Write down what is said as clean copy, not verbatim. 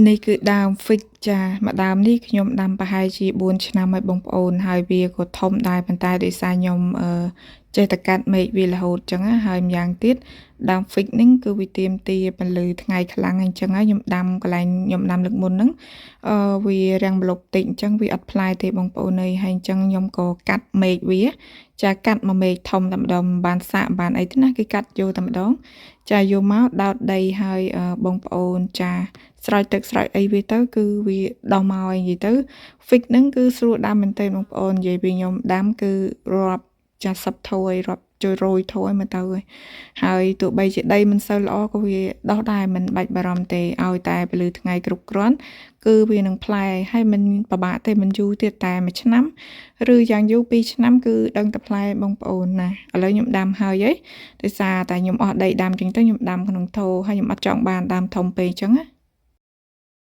នេះគឺដើម fig ចាមួយដើមនេះខ្ញុំដាំប្រហែលជា4ឆ្នាំហើយបងប្អូនហើយវាក៏ធំដែរប៉ុន្តែដោយសារខ្ញុំអឺចេះតែកាត់មែកវារហូតចឹងណាហើយម្យ៉ាងទៀតដើម fig ហ្នឹងគឺវាទាមទារពន្លឺថ្ងៃខ្លាំងអញ្ចឹងហើយខ្ញុំដាំកន្លែងខ្ញុំដាំលើកមុនហ្នឹងអឺវារាំងម្លប់តិចអញ្ចឹងវាអត់ផ្លែទេបងប្អូនអើយហើយអញ្ចឹងខ្ញុំក៏កាត់មែកវាចាកាត់មួយមែកធំតែម្ដងមិនបានសាកមិនបានអីទេណាគឺកាត់យកតែម្ដងចាយកមកដោតដីឲ្យបងប្អូនចាស្រោចទឹកស្រោចអីវាទៅគឺវាដោះមកឲ្យនិយាយទៅ fig ហ្នឹងគឺស្រួលដាំមែនទែនបងប្អូននិយាយពីខ្ញុំដាំគឺរាប់ចាសឹបថយរាប់ជួយរយថយមកទៅហើយទោះបីជាដីមិនសូវល្អក៏វាដោះដែរមិនបាច់បារម្ភទេឲ្យតែពន្លឺថ្ងៃគ្រប់គ្រាន់គឺវានឹងផ្លែហើយមិនពិបាកទេមិនយូរទៀតតែមួយឆ្នាំឬយ៉ាងយូរ2ឆ្នាំគឺដឹងតែផ្លែបងប្អូនណាឥឡូវខ្ញុំដាំហើយហីដោយសារតែខ្ញុំអស់ដីដាំចឹងទៅខ្ញុំដាំក្នុងថូហើយខ្ញុំអត់ចង់បានដាំធំពេកចឹងណា។